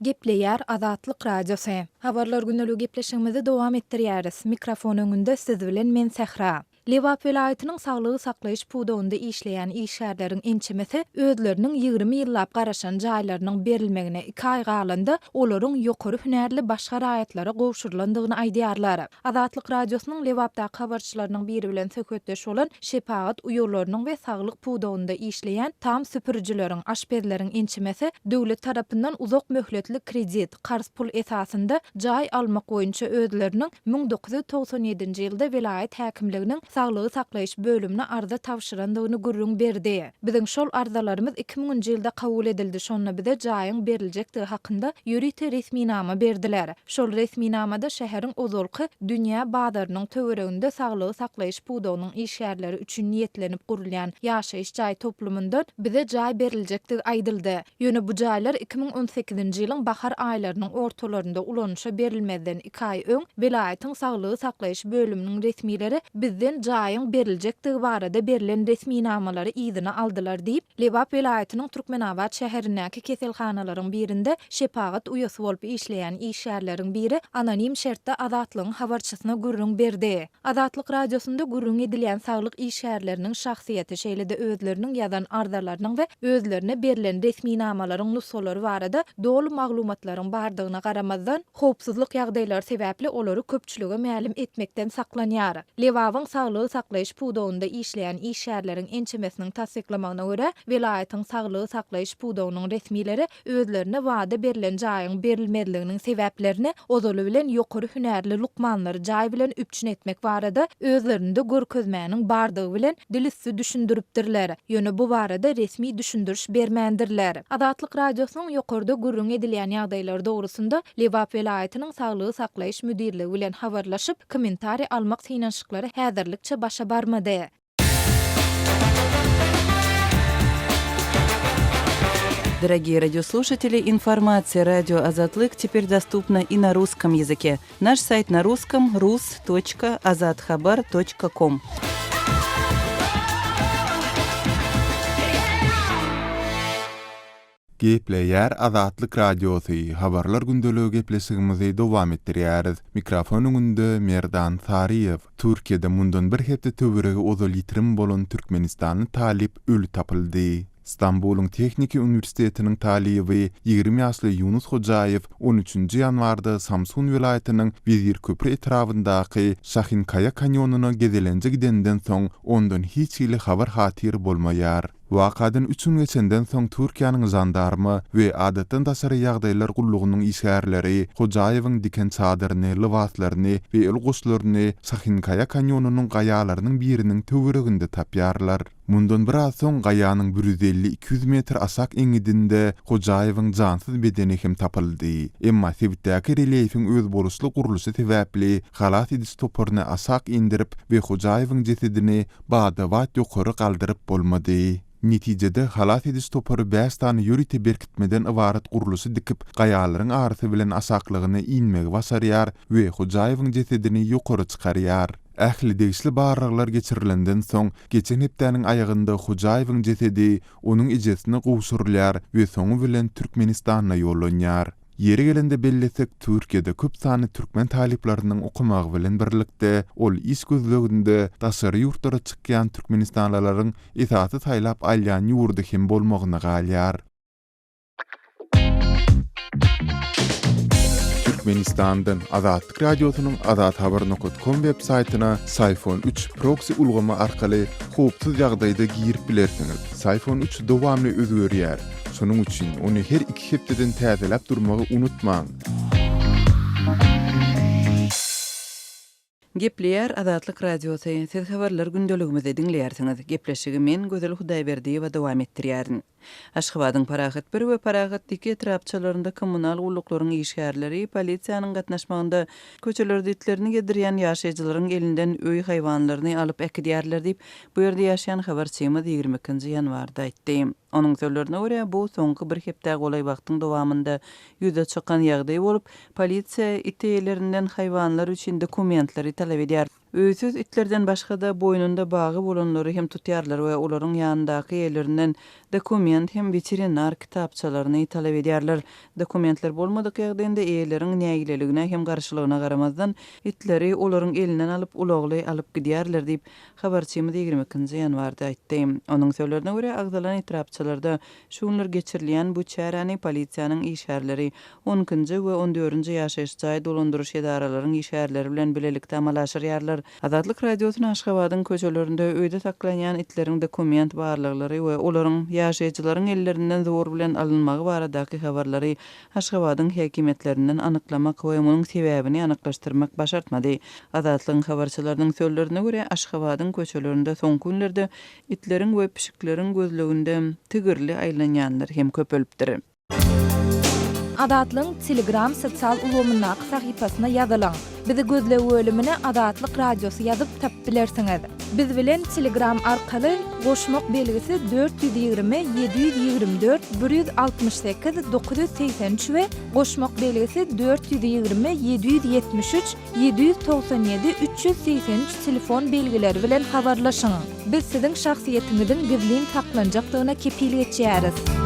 Gepleýär Azatlyk Radiosy. Habarlar gündeligi gepleşigimizi dowam etdirýäris. Mikrofon öňünde siz bilen men Sähra. Lebap welaýatynyň saglygy saklaýyş pudagynda işleýän işgärleriň ençemesi özleriniň 20 ýyllap garaşan jaýlarynyň berilmegine iki aý galanda, olaryň ýokary hünärli başga raýatlara gowşurylandygyny aýdýarlar. Azatlyk Radiosynyň Lebapdaky habarçylarynyň biri bilen söhbetdeş bolan şepagat uýalarynyň we saglyk pudagynda işleýän tam süpürijileriň, aşpezleriň ençemesi döwlet tarapyndan uzak möhletli kredit, karz pul esasynda jaý almak boýunça özleriniň 1997-nji ýylda welaýat häkimliginiň saglygy saklaýyş bölümine arza tabşyrandygyny gürrüň berdi. Biziň şol arzalarymyz iki müňünji ýylda kabul edildi, şonda bize jaýyň beriljekdigi hakynda ýörite resminama berdiler. Şol resminamada şäheriň ozalky Dünýä bazarynyň töwereginde saglygy saklaýyş pudagynyň işgärleri üçin niýetlenip gurulýan ýaşaýyş jaý toplumyndan bize jaý beriljekdigi aýdyldy. Ýöne bu jaýlar 2018-nji ýylyň bahar aýlarynyň ortalarynda ulanyşa berilmezden iki aý öň welaýatyň saglygy saklaýyş bölüminiň resmileri bizden jaýyň beriljekdigi barada berlen resminamalary yzyna aldylar diýip, Lebap welaýatynyň Türkmenabat şäherindäki keselhanalaryň birinde şepagat uýasy bolup işleýän işgärleriň biri anonim şertde Azatlygyň habarçysyna gürrüň berdi. Azatlyk Radiosynda gürrüň edilýän saglyk işgärleriniň şahsyýeti, şeýle-de özleriniň ýazan arzalarynyň we özlerine berlen resminamalaryň nusgalary barada doly maglumatlaryň bardygyna garamazdan, howpsuzlyk ýagdaýlary sebäpli olary köpçülige mälim etmekden saklanýar. Lebabyň saglygy saklaýyş pudagynda işleýän işgärleriň ençemesiniň tassyklamagyna görä, welaýatyň saglygy saklaýyş pudagynyň resmileri özlerine wada berlen jaýyň berilmezliginiň sebäplerini ozaly bilen ýokary hünärli lukmanlary jaý bilen üpjün etmek barada özlerinde görkezmäniň bardygy bilen dil üsti düşündiripdirler. Ýöne bu barada resmi düşündiriş bermändirler. Azatlyk Radiosynyň ýokarda gürrüň edilýän ýagdaýlar dogrusynda Lebap welaýatynyň Saglygy saklaýyş müdirligi bilen habarlaşyp, kommentariý almak synanyşyklary häzirlikçe başa barmady. Дорогие радиослушатели, информация радио Азатлык теперь доступна и на русском языке. Наш сайт на русском rus.azathabar.com. Gepleýär Azatlyk Radiosy, Habarlar gündeligi gepleşigimizi dowam etdirýäris. Mikrofon öňünde Merdan Saryýew. Türkiýede mundan bir hepde töweregi ozal ýitirim bolan türkmenistanly talyp öli tapyldy. Stambulyň Tehniki uniwersitetiniň talyby, 20 ýaşly Ýunus Hojaýew on üçünji ýanwarda Samsun welaýatynyň Wezirköpri etrabyndaky Şahinkaýa kanýonyna gezelenje gidenden soň ondan hiç hili habar-hatyr bolmaýar. Wakadan üç gün geçenden soň Türkiýäniň žandarma we adatdan daşary ýagdaýlar gullugynyň işgärleri Hojaýewiň diken çadyryny, lybaslaryny we el goşlaryny Şahinkaýa kanýonynyň gaýalarynyň biriniň töwereginde tapýarlar. Mundan biraz soň gaýanyň bir ýüz elli-iki ýüz metr aşak eňňidinde Hojaýewiň jansyz bedeni hem tapyldy. Emma sebitdäki relýefiň özboluşly gurluşy sebäpli halas ediş toparyny aşak indirip we Hojaýewiň jesedini bada-bat ýokary galdyryp bolmady. Netijede, halas ediş topary bäş sany ýörite berkitmeden ybarat gurluşy dikip, gaýalaryň arasy bilen aşaklygyna inmegi başarýar we Hojaýewiň jesedini ýokary çykarýar. Ähli degişli barlaglar geçirilenden soň, geçen hepdäniň aýagynda Hojaýewiň jesedi onuň ejesine gowşurylýar we soňy bilen Türkmenistana ýollanýar. Ýeri gelende bellesek, Türkiýede köp sanly türkmen talyplarynyň okamagy bilen birlikde, ol iş gözleginde daşary ýurtlara çykýan türkmenistanlylaryň esasy saýlap alýan ýurdy hem bolmagyna galýar. Türkmenistandan Azatlyk Radiosynyň azathabar nokat kom web saýtyna Syfon üç proksi ulgamy arkaly howpsuz ýagdaýda girip bilersiňiz. Syfon üç dowamly özgerýär. Şonuň üçin ony her iki hepdeden täzeläp durmagy unutmaň! Gepleýär Azatlyk Radiosy, Siz habarlar gündeligimizi diňleýärsiňiz. Gepleşigi men, Gözel Hudaýberdiýewa dowam etdirýärin. Aşgabadyň Parahat bir we Parahat iki etrapçalarynda kommunal gulluklaryň işgärleri polisiýanyň gatnaşmagynda köçelerde itlerini gezdirýän ýaşaýjylaryň elinden öý haýwanlaryny alyp äkidýärler diýip, bu ýerde ýaşaýan habarçymyz 22-nji ýanwarda aýtdy. Onuň sözlerine görä, bu soňky bir hepdä golaý wagtyň dowamynda ýüze çykan ýagdaý bolup, polisiýa it eýelerinden haýwanlar üçin dokumentleri talap edýär. Öýsüz itlerden başga-da, boýnunda bagy bolanlary hem tutýarlar we olaryň ýanyndaky eýelerinden Dokument hem weterinar kitapçalaryny talap edýärler. Dokumentler bolmadyk ýagdaýynda eýeleriň nägileligine hem garşylygyna garamazdan, itleri olaryň elinden alyp, ulagly alyp gidýärler diýip, habarçymyz 22 nji ýanwarda aýtdy. Onuň sözlerine görä, agzalan etrapçalarda şu günler geçirilýän bu çäräni polisiýanyň işgärleri, on ikinji we on dördünji ýaşaýyş jaý dolandyryş edaralaryň işgärleri bilen bilelikde amala aşyrýarlar. Azatlyk Radiosyna Aşgabadyň köçelerinde öýde saklanýan itleriň dokument barlaglary we olaryň ýaşaýjylaryň ellerinden zor bilen alynmagy baradaky habarlary Aşgabadyň häkimiýetlerinden anyklamak we munuň sebäbini anyklaşdyrmak başartmady. Azatlygyň habarçylarynyň sözlerine görä, Aşgabadyň köçelerinde soňky günlerde itleriň we pişikleriň gözleginde tigirli aýlanýanlar hem köpelipdir. Azatlygyň Telegram sosial ulgamyndaky sahypasyna ýazylyň. Bizi gözleg bölümine Azatlyk Radiosy ýazyp tapyp bilersiňiz. Biz bilen Telegram arkaly goşmak belgisi 420 724 168 983 we goşmak belgisi 420 773 797 383 telefon belgileri bilen habarlaşyň. Biz siziň şahsyýetiňiziň gizlin saklanjakdygyna kepil geçýäris.